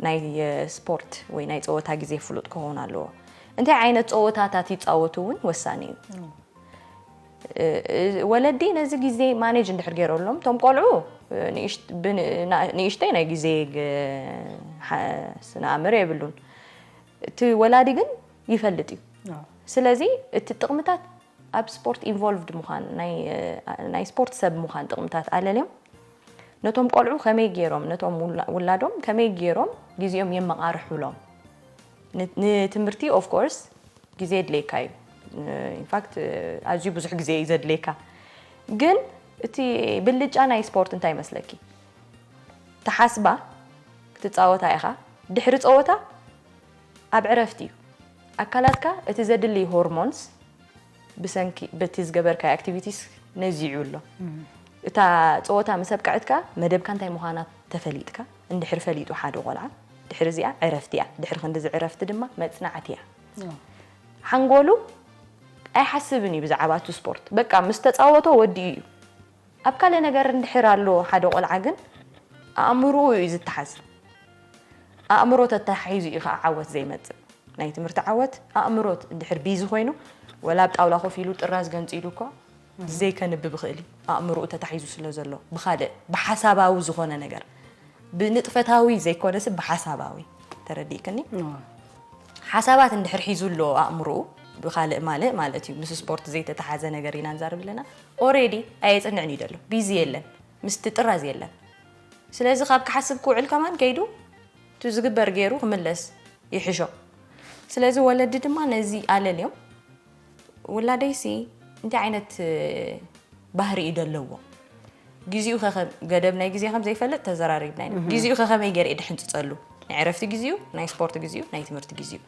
ናይ፣ እ፣ ስፖርት ወይ ናይ ጸወታ ግዜ ፍሉጥ ክኸውን ኣለዎ። እንታይ ዓይነት ጸወታታት ይጻወቱ እውን ወሳኒ እዩ። እ፣ እ፣ ወለዲ ነዚ ግዜ ማኔጅ እንድሕር ገይሮሎም፣ እቶም ቆልዑ፣ እ፣ ንእሽት-፣ ብን-፣ ና-፣ ንእሽተይ ናይ ግዜ ግ-፣ ሓ-፣ ስነ ኣእምሮ የብሉን። እቲ ወላዲ ግን ይፈልጥ እዩ። ኣዎ። ስለዚ እቲ ጥቕምታት ኣብ ስፖርት ኢንቮልቭድ ምዃን፣ ናይ፣ እ፣ ናይ ስፖርት ሰብ ምዃን ጥቕምታት ኣለልዮም። ነቶም ቆልዑ ከመይ ገይሮም፣ ነቶም ውላ-፣ ውላዶም ከመይ ገይሮም ግዜኦም የመቓርሑሎም። ን-፣ ንትምህርቲ ኦፍ ኮርስ ግዜ የድልየካ እዩ። ኢንፋክት ኣዝዩ ብዙሕ ግዜ እዩ ዘድልየካ። ግን እቲ ብልጫ ናይ ስፖርት እንታይ ይመስለኪ? ትሓስባ፣ ክትጻወታ ኢኻ። ድሕሪ ጸወታ ኣብ ዕረፍቲ እዩ። ኣካላትካ እቲ ዘድሊ ሆርሞንስ ብሰንኪ በቲ ዝገበርካዮ ኣክቲቪቲስ ነዚዑ ኣሎ። እታ ጸወታ ምስ ኣብቅዐትካ መደብካ እንታይ ምዃና ተፈሊጥካ፣ እንድሕር ፈሊጡ ሓደ ቆልዓ፣ ድሕሪ እዚኣ ዕረፍቲ እያ። ድሕሪ ክንድዚ ዕረፍቲ ድማ መጽናዕቲ እያ። ኣዎ። ሓንጎሉ ኣይሓስብን እዩ ብዛዕባ እቲ ስፖርት። በቃ ምስ ተጻወቶ ወዲኡ እዩ። ኣብ ካልእ ነገር እንድሕር ኣሎ ሓደ ቆልዓ ግን ኣእምሮኡ እዩ ዝተሓዝ። ኣእምሮ ተተሓሒዙ እዩ ከዓ ዓወት ዘይመጽእ። ናይ ትምህርቲ ዓወት ኣእምሮ እንድሕር ቢዚ ኮይኑ፣ ወላ ኣብ ጣውላ ኮፍ ኢሉ ጥራዝ ገንጺሉ እኳ ዘይከንብብ ይኽእል እዩ። ኣእምሮኡ ተታሒዙ ስለ ዘሎ፣ ብኻልእ ብሓሳባዊ ዝኾነ ነገር፣ ብንጥፈታዊ ዘይኮነስ ብሓሳባዊ። ተረዲእክኒ? እዋ። ሓሳባት እንድሕር ሒዙ ኣሎ ኣእምሮኡ፣ ብኻልእ ማልእ ማለት እዩ፣ ምስ ስፖርት ዘይተተሓዘ ነገር ኢና ንዛረብ ኣለና። ኦሬዲ ኣየጽንዕን እዩ ዘሎ፣ ቢዚ የለን፣ ምስቲ ጥራዝ የለን። ስለዚ ካብ ክሓስብ ክውዕል ከማን ከይዱ እቲ ዝግበር ገይሩ ክምለስ ይሕሾ። ስለዚ ወለዲ ድማ ነዚ ኣለልዮም፣ ውላደይሲ እንታይ ዓይነት፣ እ፣ ባህሪ እዩ ዘለዎ? ግዜኡ ከ ከም-፣ ገደብ ናይ ግዜ ከም ዘይፈልጥ ተዘራሪብና ኢና። እህ። ግዜኡ ከ ከመይ ገይረ እየ ድሕንጽጸሉ? ናይ ዕረፍቲ ግዜኡ፣ ናይ ስፖርት ግዜኡ፣ ናይ ትምህርቲ ግዜኡ።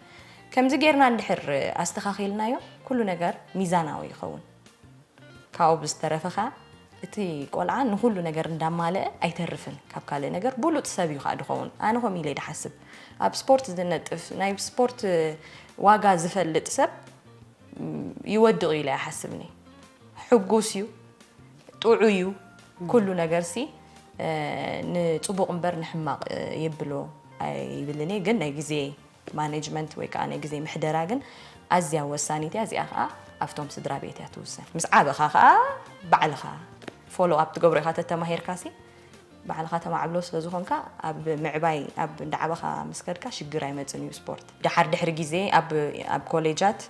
ከምዚ ጌርና እንድሕር ኣስተኻኺልናዮ፣ ኩሉ ነገር ሚዛናዊ ይኸውን። ካብኡ ብዝተረፈ ኸኣ፣ እቲ ቆልዓ ንኹሉ ነገር እንዳማልአ ኣይተርፍን። ካብ ካልእ ነገር ብሉጽ ሰብ እዩ ኸኣ ድኸውን። ኣነ ከምኡ ኢለ እየ ድሓስብ። ኣብ ስፖርት ዝነጥፍ፣ ናይ ስፖርት ዋጋ ዝፈልጥ ሰብ፣ ም፣ ይወድቕ ኢለ ኣይሓስብን እየ። ሕጉስ እዩ፣ ጥዑይ እዩ። ኩሉ ነገርሲ፣ እ፣ ንጽቡቕ እምበር ንሕማቕ፣ እ፣ የብሎ ኣይብልን እየ። ግን ናይ ግዜ ማኔጅመንት ወይ ከዓ ናይ ግዜ ምሕደራ ግን ኣዝያ ወሳኒት እያ። እዚኣ ከዓ ኣብቶም ስድራ ቤት እያ ትውሰን። ምስ ዓበኻ ከዓ ባዕልኻ ፎሎ ኣፕ ትገብሮ ኢኻ ተተማሂርካሲ፣ ባዕልኻ ተማዕብሎ ስለ ዝኾንካ፣ ኣብ ምዕባይ፣ ኣብ እንዳዓበኻ ምስ ከድካ ሽግር ኣይመጽን እዩ ስፖርት። ደሓር ድሕሪ ግዜ ኣብ፣ ኣብ ኮሌጃት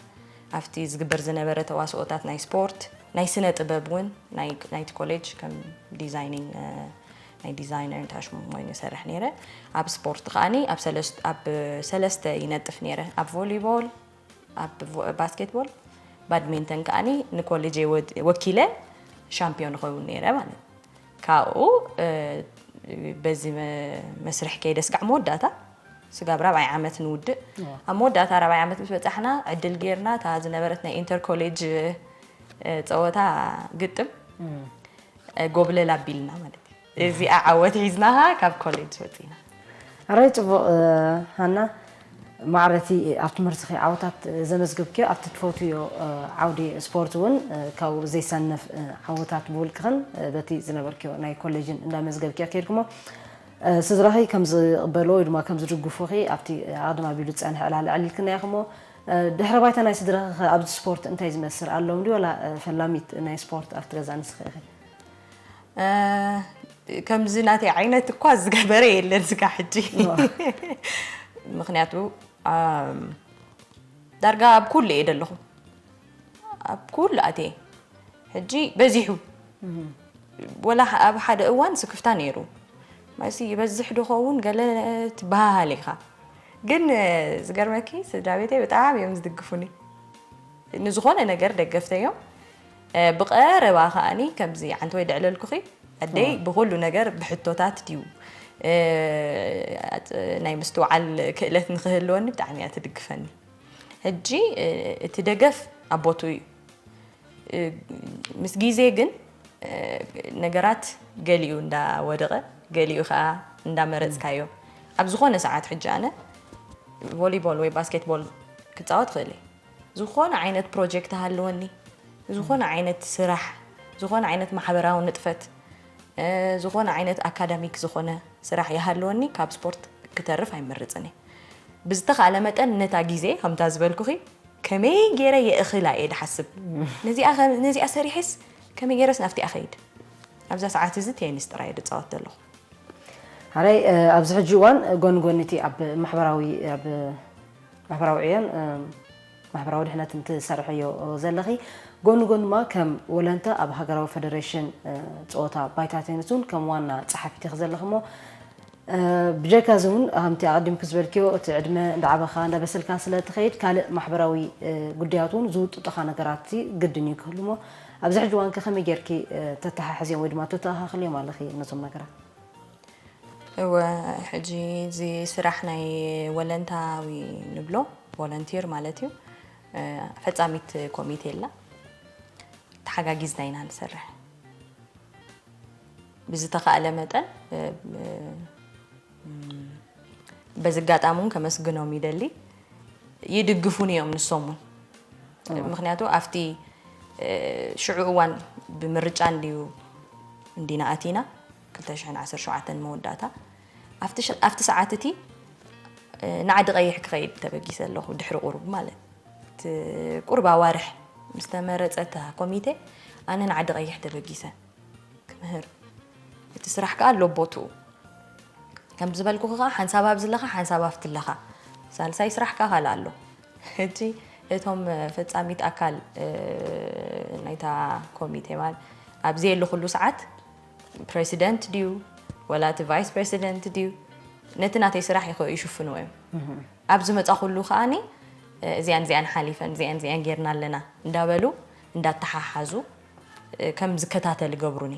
ኣብቲ ዝግበር ዝነበረ ተዋስኦታት ናይ ስፖርት፣ ናይ ስነ ጥበብ እውን፣ ናይ፣ ናይቲ ኮሌጅ ከም ዲዛይኒንግ፣ እ፣ ናይ ዲዛይነር እንታይ ሽሙ ኮይኑ ይሰርሕ ነይረ። ኣብ ስፖርት ከኣኒ ኣብ ሰለስት-፣ ኣብ ሰለስተ ይነጥፍ ነይረ። ኣብ ቮሊቦል፣ ኣብ ቮ-፣ ባስኬትቦል፣ ባድሚንተን ከኣኒ ንኮሌጀይ ወድ-፣ ወኪለ ሻምፒዮን ኸውን ነይረ ማለት እዩ። ካብኡ፣ እ፣ በዚ መ-፣ መስርሕ ከይደ ስጋዕ መወዳእታ ስጋብ ራብዓይ ዓመት ንውድእ። እዋ። ኣብ መወዳእታ ራብዓይ ዓመት ምስ በጻሕና ዕድል ጌርና እታ ዝነበረት ናይ ኢንተር ኮሌጅ፣ እ፣ ጸወታ ግጥም፣ እም። እ፣ ጎብለል ኣቢልና ማለት እዩ። እዚኣ ዓወት ሒዝናኻ ካብ ኮሌጅ ወጺና። ኣራይ ጽቡቕ፣ እ፣ ሃና፣ ማዕረቲ ኣብ ትምህርትኺ ዓወታት ዘመዝገብክዮ ኣብቲ ትፈትውዮ፣ እ፣ ዓውዲ ስፖርት እውን፣ እ፣ ካብኡ ዘይሰነፍ፣ እ፣ ዓወታት ብውልቅኽን፣ እ፣ በቲ ዝነበርክዮ ናይ ኮሌጅን እንዳመዝገብክዮ ከይድኩሞ፣ እ፣ ስድራኺ ከም ዝቕበልዎ ወይ ድማ ከም ዝድግፉኺ ኣብቲ ኣቕድም ኣቢሉ ዝጸንሐ ዕላል ኣዕሊልክና ኢኹሞ። እ፣ ድሕረ ባይታ ናይ ስድራኺ ኸ ኣብዚ ስፖርት እንታይ ዝመስል ኣሎም ድዩ? ዋላ፣ እ፣ ፈላሚት ናይ ስፖርት ኣብቲ ገዛ ንስኺ ኢኺ? እ፣ ከምዚ ናተይ ዓይነት እኳ ዝገበረ የለን ስጋ ሕጂ። እዋ። ምኽንያቱ፣ ኣም፣ ዳርጋ ኣብ ኩሉ እየ ዘለኹ። ኣብ ኩሉ ኣትየ። ሕጂ በዚሑ። እም። ወላ ሕ-፣ ኣብ ሓደ እዋን ስክፍታ ነይሩ። ማለትሲ ይበዝሕ ዶ ኸውን ገለ ትበሃሃል ኢኻ። ግን፣ እ፣ ዝገርመኪ ስድራ ቤተይ ብጣዕሚ እዮም ዝድግፉኒ። ንዝኾነ ነገር ደገፍተይ እዮም። እ፣ ብቐረባ ከኣኒ ከምዚ ዓንተወይ ደዕለልኩኺ ኣደይ ብኹሉ ነገር ብሕቶታት ድዩ፣ እ፣ ኣጽ-፣ ናይ ምስትውዓል ክእለት ንኽህልወኒ ብጣዕሚ እያ ትድግፈኒ። ሕጂ፣ እ፣ እቲ ደገፍ ኣብ ቦትኡ እዩ። እ፣ ምስ ግዜ ግን፣ እ፣ ነገራት ገሊኡ እንዳወደቐ፣ ገሊኡ ኸኣ እንዳመረጽካዮ። ኣብ ዝኾነ ሰዓት ሕጂ ኣነ ቮሊቦል ወይ ባስኬትቦል ክጻወት እኽእል እየ። ዝኾነ ዓይነት ፕሮጀክት ሃለወኒ፣ ዝኾነ ዓይነት ስራሕ፣ ዝኾነ ዓይነት ማሕበራዊ ንጥፈት፣ እ፣ ዝኾነ ዓይነት ኣካዳሚክ ዝኾነ ስራሕ ይሃለወኒ፣ ካብ ስፖርት ክተርፍ ኣይመርጽን እየ። ብዝተኻእለ መጠን ነታ ግዜ፣ ከምታ ዝበልኩኺ፣ ከመይ ገይረ የእኽላ እየ ድሓስብ። ነዚኣ ኸ-፣ ነዚኣ ሰሪሐስ ከመይ ገይረስ ናብቲኣ ኸይድ? ኣብዛ ሰዓት እዚ ቴኒስ ጥራይ እየ ድጻወት ዘለኹ። ሓራይ፣ እ፣ ኣብዚ ሕጂ እዋን ጎኒ ጎኒ እቲ ኣብ ማሕበራዊ፣ ኣብ ማሕበራዊ ዕዮን፣ እ፣ ማሕበራዊ ድሕነትን ትሰርሕዮ ዘለኺ፣ ጎኒ ጎኒ ድማ ከም ወለንታ ኣብ ሃገራዊ ፈደሬሽን፣ እ፣ ጸወታ ባይታ ቴኒስ እውን ከም ዋና ጸሓፊት ኢኺ ዘለኺ እሞ፣ እ፣ ብጀካ እዚ እውን ከምቲ ኣቐዲምኪ ዝበልክዮ እቲ ዕድመ እንዳዓበኻ እንዳበሰልካ ስለ ትኸይድ ካልእ ማሕበራዊ፣ እ፣ ጉዳያት እውን ዝውጥጡኻ ነገራት ግድን እዩ ክህሉ እሞ ኣብዚ ሕጂ እዋን ከ ከመይ ጌርኪ፣ እ፣ ተተሓሕዝዮም ወይ ድማ ተተኣኻኽልዮም ኣለኺ ነዞም ነገራት? እወ፣ ሕጂ እዚ ስራሕ ናይ ወለንታዊ ንብሎ፣ ቮለንቲር ማለት እዩ። እ፣ ፈጻሚት ኮሚቴ ኣላ። ተሓጋጊዝና ኢና ንሰርሕ። ብዝተኻእለ መጠን፣ እ፣ እ፣ በዚ ኣጋጣሚ እውን ከመስግኖም ይደሊ። ይድግፉኒ እዮም ንሶም እውን። እዎ። ምኽንያቱ ኣብቲ፣ እ፣ ሽዑ እዋን ብምርጫ እንድዩ እንዲና ኣቲና፣ ክልተ ሽሕን ዓሰርተ ሸውዓተን መወዳእታ። ኣብቲ ሽ-፣ ኣብቲ ሰዓት እቲ፣ እ፣ ንዓዲ ቀይሕ ክኸይድ ተበጊሰ ኣለኹ፣ ድሕሪ ቁሩብ ማለት። እቲ ቁሩብ ኣዋርሕ ምስ ተመረጸት እታ ኮሚቴ፣ ኣነ ንዓዲ ቀይሕ ተበጊሰ ክምህር። እቲ ስራሕ ከኣ ኣሎ ቦትኡ። ከም ዝበልኩኺ ከኣ ሓንሳብ ኣብዚ ኣለኻ፣ ሓንሳብ ኣብቲ ኣለኻ። ሳልሳይ ስራሕ ከኣ ካልእ ኣሎ። ሕጂ እቶም ፈጻሚት ኣካል፣ እ፣ ናይታ ኮሚቴ ማለት ኣብ ዘየለኹሉ ሰዓት ፕረሲደንት ድዩ ወላ እቲ ቫይስ ፕረሲደንት ድዩ ነቲ ናተይ ስራሕ ይኸ-፣ ይሽፍንዎ እዮም። ኣብ ዝመጻኹሉ ከኣኒ፣ እ፣ እዚኣን እዚኣን ሓሊፈን፣ እዚኣን እዚኣን ጌርና ኣለና እንዳበሉ፣ እንዳተሓሓዙ፣ እ፣ ከም ዝከታተል ይገብሩኒ።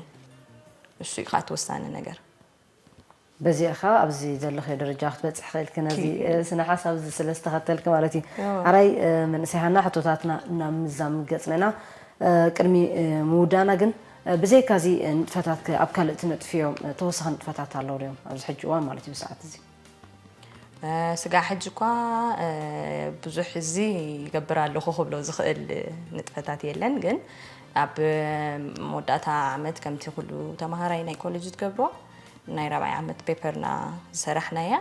እሱ እዩ ከኣ እቲ ወሳኒ ነገር። በዚኣ ኸኣ ኣብዚ ዘለኽዮ ደረጃ ክትበጽሒ ኽእልኪ ነዚ፣ ኪ- እ፣ ስነ ሓሳብ እዚ ስለ ዝተኸተልኪ ማለት እዩ። እዎ። ኣራይ፣ እ፣ መንእሰይ ሃና ሕቶታትና ናብ ምዛም ገጽና ኢና። እ፣ ቅድሚ፣ እ፣ ምውዳእና ግን፣ እ፣ ብዘይካ እዚ፣ እ፣ ንጥፈታትኪ ኣብ ካልእ ትነጥፍዮም፣ እ፣ ተወሳኺ ንጥፈታት ኣለዉ ድዮም ኣብዚ ሕጂ እዋን ማለት እዩ ብሰዓት እዚ? እ፣ ስጋዕ ሕጂ እኳ፣ እ፣ ብዙሕ እዚ ይገብር ኣለኹ ክብሎ ዝኽእል ንጥፈታት የለን፣ ግን ኣብ መወዳእታ ዓመት ከምቲ ኩሉ ተምሃራይ ናይ ኮሌጅ ዝገብሮ ናይ ራብዓይ ዓመት ፔፐርና ዝሰራሕናያ፣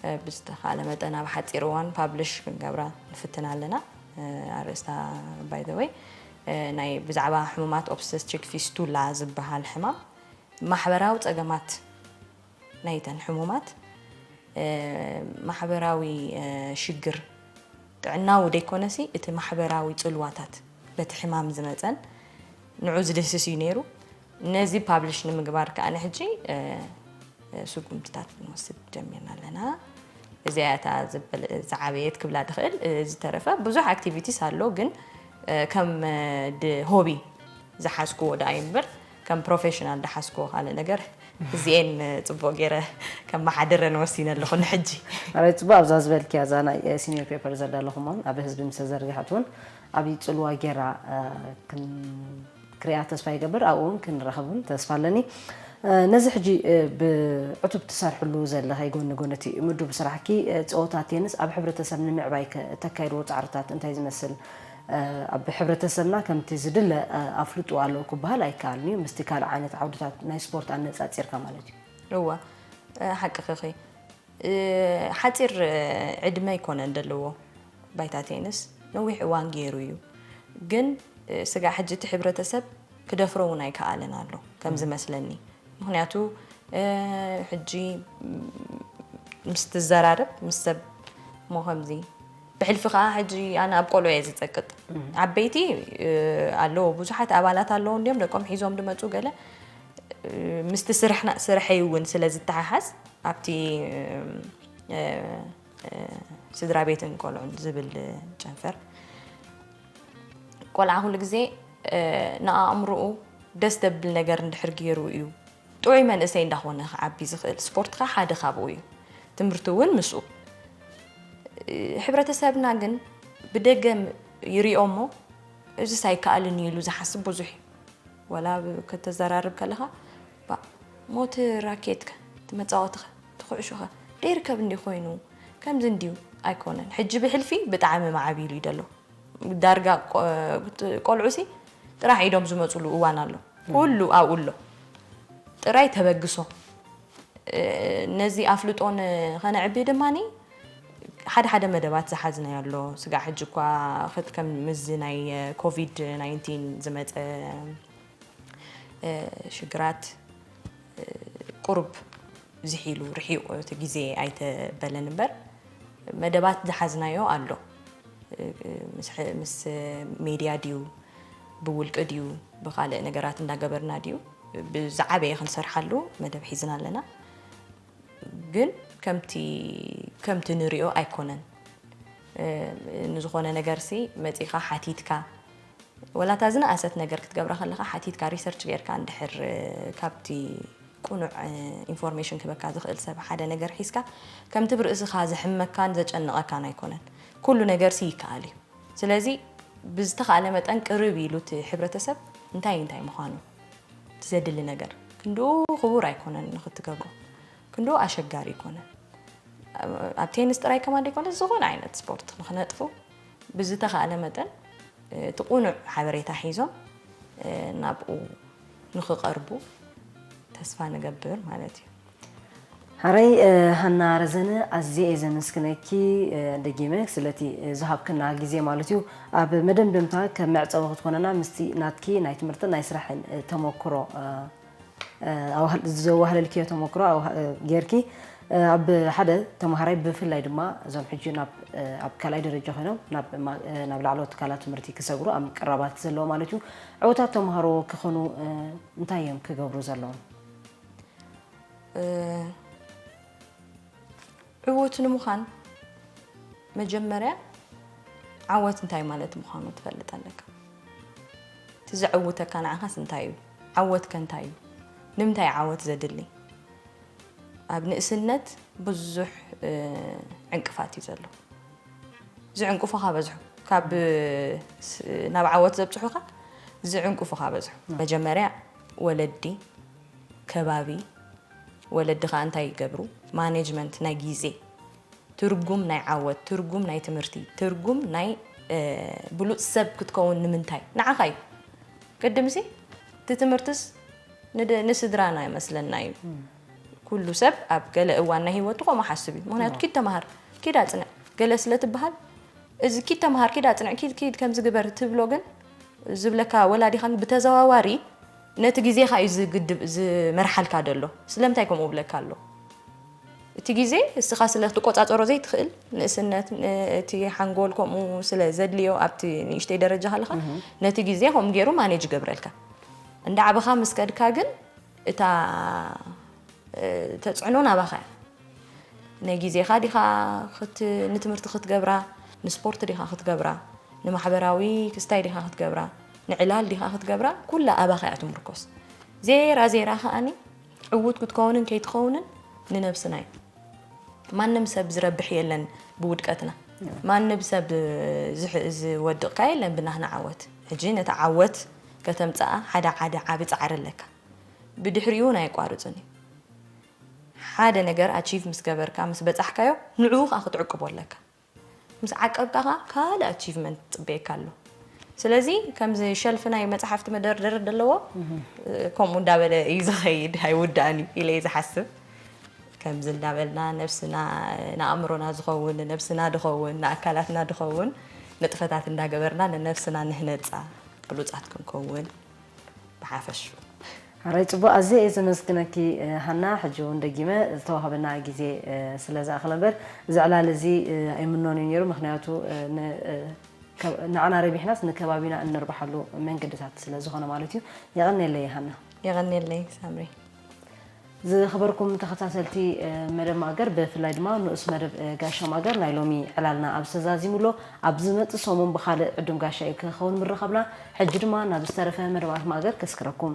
እ፣ ብዝተኻለ መጠን ኣብ ሓፂር እዋን ፓብሊሽ ክንገብራ ንፍትን ኣለና። እ፣ ኣርእስታ by the way፣ እ፣ ናይ ብዛዕባ ሕሙማት ኦብስተትሪክ ፊስቱላ ዝበሃል ሕማም ማሕበራዊ ፀገማት ናይተን ሕሙማት፣ እ፣ ማሕበራዊ፣ እ፣ ሽግር ጥዕናዊ ደይኮነሲ እቲ ማሕበራዊ ጽልዋታት በቲ ሕማም ዝመጸን ንዑ ዝድህስስ እዩ ነይሩ። ነዚ ፓብሊሽ ንምግባር ከኣ ንሕጂ፣ እ፣ እ፣ ስጉምትታት ክንወስድ ጀሚርና ኣለና። እዚኣ እታ ዝበል-፣ ዝዓበየት ክብላ ትኽእል። እ፣ ዝተረፈ ብዙሕ ኣክቲቪቲስ ኣሎ፣ ግን፣ እ፣ ከም፣ እ፣ ድ-፣ ሆቢ ዝሓዝክዎ ደኣ እዩ እምበር፣ ከም ፕሮፌሽናል ዝሓዝክዎ ካልእ ነገር እዚኤን ጽቡቕ ገይረ ከመሓድረን ወሲነ ኣለኹ ንሕጂ። ኣበይ ጽቡቕ ኣብዛ ዝበልክያ እዛ ናይ ሲኒየር ፔፐር ዘዳለኹሞን ኣብ ህዝቢ ምስ ተዘርግሐት እውን ዓብዪ ጽልዋ ገይራ፣ እ፣ ክን-፣ ክሪኣ ተስፋ ይገብር። ኣብኡ እውን ክንራኸብ እውን ተስፋ ኣለኒ። እ፣ ነዚ ሕጂ፣ እ፣ ብዕቱብ ትሰርሕሉ ዘለኺ ጎኒ ጎኒ እቲ ምዱብ ስራሕኪ፣ እ፣ ጸወታ ቴንስ ኣብ ሕብረተሰብ ንምዕባይ ከ-፣ እተካይድዎ ጻዕርታት እንታይ ዝመስል? እ፣ ኣብ ሕብረተሰብና ከምቲ ዝድለ፣ እ፣ ኣፍልጦ ኣሎ ክበሃል ኣይከኣልን እዩ፣ ምስቲ ካልእ ዓይነት ዓውድታት ናይ ስፖርት ኣነጻጺርካ ማለት እዩ። እወ፣ እ፣ ሓቅኺ ኢኺ። እ፣ ሓጺር፣ እ፣ ዕድመ ኣይኮነን ዘለዎ ባይታ ቴንስ፣ ነዊሕ እዋን ገይሩ እዩ። ግን፣ እ፣ ስጋዕ ሕጂ እቲ ሕብረተሰብ ክደፍሮ እውን ኣይከኣለን ኣሎ፣ ከም ዝመስለኒ። ምኽንያቱ፣ እ፣ ሕጂ፣ ም፣ ምስ ትዘራረብ ምስ ሰብ እሞ ከምዚ ብሕልፊ ከኣ ሕጂ ኣነ ኣብ ቆልዑ እየ ዝጸቅጥ። ዓበይቲ፣ እ፣ ኣለዉ፣ ብዙሓት ኣባላት ኣለዉ፣ እንዲዮም ደቆም ሒዞም ድመጹ ገለ፣ እ፣ ምስቲ ስርሕና-፣ ስርሐይ እውን ስለ ዝተሓሓዝ ኣብቲ፣ እ፣ እ፣ ስድራ ቤትን ቆልዑን ዝብል ጨንፈር ቆልዓ ኩሉ ግዜ ንኣእምሮኡ ደስ ደብል ነገር እንድሕር ገይሩ እዩ ጥዑይ መንእሰይ እንዳኾነ ክዓቢ ዝኽእል። ስፖርት ከኣ ሓደ ካብኡ እዩ። ትምህርቲ እውን ምስኡ። ሕብረተሰብና ግን ብደገ ይሪኦ እሞ፣ "እዚስ ኣይከኣልን እዩ" ኢሉ ዝሓስብ ብዙሕ እዩ። ወላ ብ-፣ ከተዘራርብ ከለኻ፣ "ባ፣ ሞት ራኬትከ፣ እቲ መጻወትኸ፣ እቲ ኩዕሾኸ ደይርከብ እንዲ ኮይኑ፣ ከምዚ እንድዩ ኣይኮነን። ሕጂ ብሕልፊ ብጣዕሚ ማዕቢሉ እዩ ደሎ። ዳርጋ ቆ-፣ ቆልዑሲ ጥራሕ ኢዶም ዝመጹሉ እዋን ኣሎ። ኩሉ ኣብኡ ኣሎ። ጥራይ ተበግሶ። እ፣ ነዚ ኣፍልጦ ን-፣ ኸነዕቢ ድማኒ ሓደ ሓደ መደባት ዝሓዝናዮ ኣሎ። ስጋዕ ሕጂ እኳ ኽት-፣ ከም ምስዚ ናይ ኮቪድ ናይንቲን ዝመጸ፣ እ፣ ሽግራት፣ እ፣ ቁሩብ ዝሒሉ ርሒቑ እቲ ግዜ ኣይተበለን እምበር፣ መደባት ዝሓዝናዮ ኣሎ። እ፣ ምስ ሕ-፣ ምስ ሜድያ ድዩ፣ ብውልቂ ድዩ፣ ብኻልእ ነገራት እንዳገበርና ድዩ፣ ብዝዓበየ ክንሰርሓሉ መደብ ሒዝና ኣለና። ግን ከምቲ፣ ከምቲ ንሪኦ ኣይኮነን። እ፣ ንዝኾነ ነገርሲ መጺኻ ሓቲትካ፣ ወላ እታ ዝነኣሰት ነገር ክትገብራ ከለኻ ሓቲትካ፣ ሪሰርች ጌርካ፣ እንድሕር፣ እ፣ ካብቲ ቅኑዕ፣ እ፣ ኢንፎርሜሽን ክበካ ዝኽእል ሰብ ሓደ ነገር ሒዝካ፣ ከምቲ ብርእስኻ ዘሕመካን ዘጨንቐካን ኣይኮነን። ኩሉ ነገርሲ ይከኣል እዩ። ስለዚ ብዝተኻእለ መጠን ቅርብ ኢሉ እቲ ሕብረተሰብ እንታይ እንታይ ምዃኑ፣ እቲ ዘድሊ ነገር ክንድኡ ክቡር ኣይኮነን ንኽትገብሮ፣ ክንድኡ ኣሸጋሪ ኣይኮነን። ኣብ ቴኒስ ጥራይ ከማን ዘይኮነ፣ ዝኾነ ዓይነት ስፖርት ንኽነጥፉ ብዝተኻእለ መጠን፣ እ፣ እቲ ቅኑዕ ሓበሬታ ሒዞም፣ እ፣ ናብኡ ንኽቐርቡ ተስፋ ንገብር ማለት እዩ። ሓራይ፣ እ፣ ሃና ረዘነ፣ ኣዝየ እየ ዘመስግነኪ፣ እ፣ ደጊመ ስለቲ፣ እ፣ ዝሃብክና ግዜ ማለት እዩ። ኣብ መደምደምታ ከም መዕጸዊ ክትኮነና ምስቲ ናትኪ ናይ ትምህርትን ናይ ስራሕን፣ እ፣ ተመክሮ፣ እ፣ እ፣ ኣዋህል-፣ ዘዋህለልክዮ ተመክሮ ኣዋህ-፣ እ፣ ጌርኪ፣ እ፣ ኣብ ሓደ ተማሃራይ ብፍላይ ድማ እዞም ሕጂ ናብ፣ እ፣ ኣብ ካልኣይ ደረጃ ኮይኖም ናብ ማ-፣ እ፣ ናብ ላዕለዎት ትካላት ትምህርቲ ክሰግሩ ኣብ ምቅራባት ዘለዉ ማለት እዩ። ዕዉታት ተማሃሮ ክኾኑ፣ እ፣ እንታይ እዮም ክገብሩ ዘለዎም? እ፣ ዕዉት ንምዃን መጀመርያ ዓወት እንታይ ማለት ምዃኑ ትፈልጥ ኣለካ። እቲ ዘዕውተካ ንዓኻስ እንታይ እዩ? ዓወትከ እንታይ እዩ? ንምንታይ ዓወት ዘድሊ? ኣብ ንእስነት ብዙሕ፣ እ፣ ዕንቅፋት እዩ ዘሎ። ዝዕንቅፉኻ በዝሑ። ካብ ስ-፣ ናብ ዓወት ዘብጽሑኻ ዝዕንቅፉኻ በዝሑ። መጀመርያ ወለዲ፣ ከባቢ፣ ወለዲ ኸኣ እንታይ ይገብሩ? ማኔጅመንት ናይ ግዜ፣ ትርጉም ናይ ዓወት፣ ትርጉም ናይ ትምህርቲ፣ ትርጉም ናይ፣ እ፣ ብሉጽ ሰብ ክትከውን ንምንታይ? ንዓኻ እዩ። ቅድምሲ እቲ ትምህርትስ ንድ-፣ ንስድራና ይመስለና እዩ። ኩሉ ሰብ ኣብ ገለ እዋን ናይ ህይወቱ ከምኡ ሓስብ እዩ። ምኽንያቱ ኪድ ተማሃር፣ ኪድ ኣጽንዕ። ገለ ስለ ትበሃል፣ እዚ ኪድ ተማሃር፣ ኪድ ኣጽንዕ፣ ኪድ፣ ኪድ ከምዚ ግበር ትብሎ ግን፣ ዝብለካ ወላዲኻ ግን ብተዘዋዋሪ ነቲ ግዜኻ እዩ ዝግድብ፣ ዝመርሓልካ ደሎ። ስለምንታይ ከምኡ እብለካ ኣሎ? እቲ ግዜ እስኻ ስለ ክትቆጻጸሮ ዘይትኽእል፣ ንእስነት፣ ን-፣ እቲ ሓንጎል ከምኡ ስለ ዘድልዮ ኣብቲ ንእሽተይ ደረጃ ከለኻ፣ ነቲ ግዜ ከምኡ ገይሩ ማኔጅ ይገብረልካ። እንዳ ዓበኻ ምስ ከድካ ግን እታ፣ እ፣ ተጽዕኖ ናባኻ እያ። ናይ ግዜኻ ዲኻ ክት-፣ ንትምህርቲ ክትገብራ፣ ንስፖርት ዲኻ ክትገብራ፣ ንማሕበራዊ ክስታይ ዲኻ ክትገብራ፣ ንዕላል ዲኻ ክትገብራ፣ ኩላ ኣባኻ እያ ትምርኮስ። ዜራ ዜራ ከኣኒ ዕዉት ክትከውንን ከይትኸውንን ንነብስና እዩ። ማንም ሰብ ዝረብሕ የለን ብውድቀትና። ማንም ሰብ ዝሕ-፣ ዝወድቕካ የለን ብናህና ዓወት። ሕጂ ነቲ ዓወት ከተምጽኣ ሓደ፣ ሓደ ዓቢ ጻዕሪ ኣለካ። ብድሕሪኡ እውን ኣየቋርጽን እዩ። ሓደ ነገር ኣቺቭ ምስ ገበርካ፣ ምስ በጻሕካዮ፣ ንዕኡ ኸኣ ክትዕቅቦ ኣለካ። ምስ ዓቀብካ ኸኣ ካልእ ኣቺቭመንት ይጽበየካ ኣሎ። ስለዚ ከምዚ ሸልፍ ናይ መጽሓፍቲ መደርደሪ ዘለዎ፣ ከምኡ እንዳበለ እዩ ዝኸይድ፣ ኣይውዳእን እዩ ኢለ እየ ዝሓስብ። ከምዚ እንዳበልና ነብስና፣ ንኣእምሮና ዝኸውን፣ ንነብስና ድኸውን፣ ንኣካላትና ድኸውን ንጥፈታት እንዳገበርና ንነብስና ንህነጻ፣ ብሉጻት ክንከውን ብሓፈሽኡ። ሓራይ ጽቡቕ፣ ኣዝየ እየ ዘመስግነኪ፣ እ፣ ሃና። ሕጂ እውን ደጊመ ዝተዋህበና ግዜ፣ እ፣ ስለ ዝኣኽለ እምበር፣ እዚ ዕላል እዚ፣ እ፣ ኣይምኖን እዩ ነይሩ። ምኽንያቱ፣ እ፣ ን-፣ እ፣ ከ-፣ ንዓና ረቢሕናስ ንከባቢና እንርብሓሉ መንገድታት ስለ ዝኾነ ማለት እዩ። የቐንየለይ ሃና። የቐንየለይ ሳምሪ። ዝኸበርኩም ተኸታተልቲ መደብ ማእገር፣ ብፍላይ ድማ ንኡስ መደብ ጋሻ ማእገር ናይ ሎሚ ዕላልና ኣብዚ ተዛዚሙ ኣሎ። ኣብ ዝመጽእ ሰሙን ብኻልእ ዕዱም ጋሻ እዩ ክኸውን ምርኻብና። ሕጂ ድማ ናብ ዝተረፈ መደባት ማእገር ከስክረኩም።